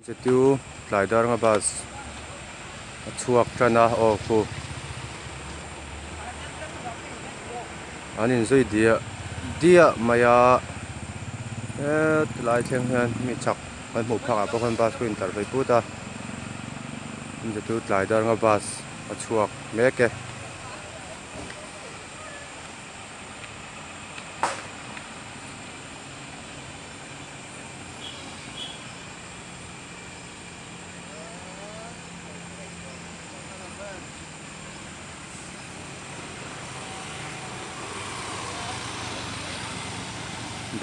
Chu tlai dar anga bus a chhuak tan a aw khu an inzui diah diah mai a hetlai thleng hian mi chak kan hmuh phak ah pawh khan bus pawh a intlar phei put a chu tlai dar anga bus a chhuak mek e.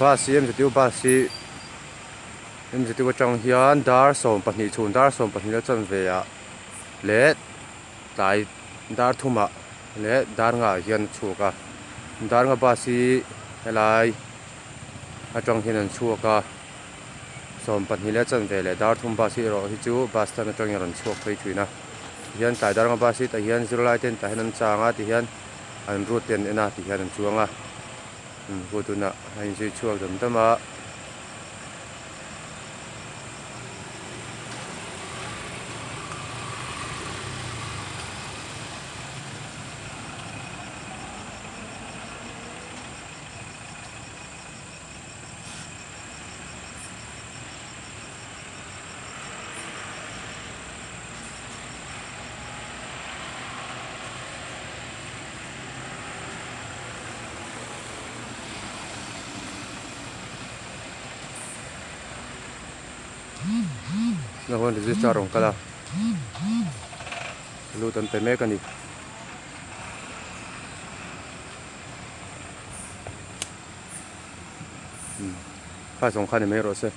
Bus hi mztu bus hi mztu atang hian dar 12 chhun dar 12 a chanve ah leh tlai dar thum ah leh dar nga ah hian a chhuak a dar nga bus hi helai atang hian an chhuak a. 12 leh chanve leh dar thum bus hi erawh hi chu bus stand atangin a rawn chhuak phei thin a tihian tlai dar anga bus hi tah hian zirlai ten tah hian an chang a tihian an route te an en a tihian an chuang a khu tunah a inzui chhuak dam dam a. Naupang register rawn kal a lut an pe mek a ni. Kha zawng kha ni mai rawh se.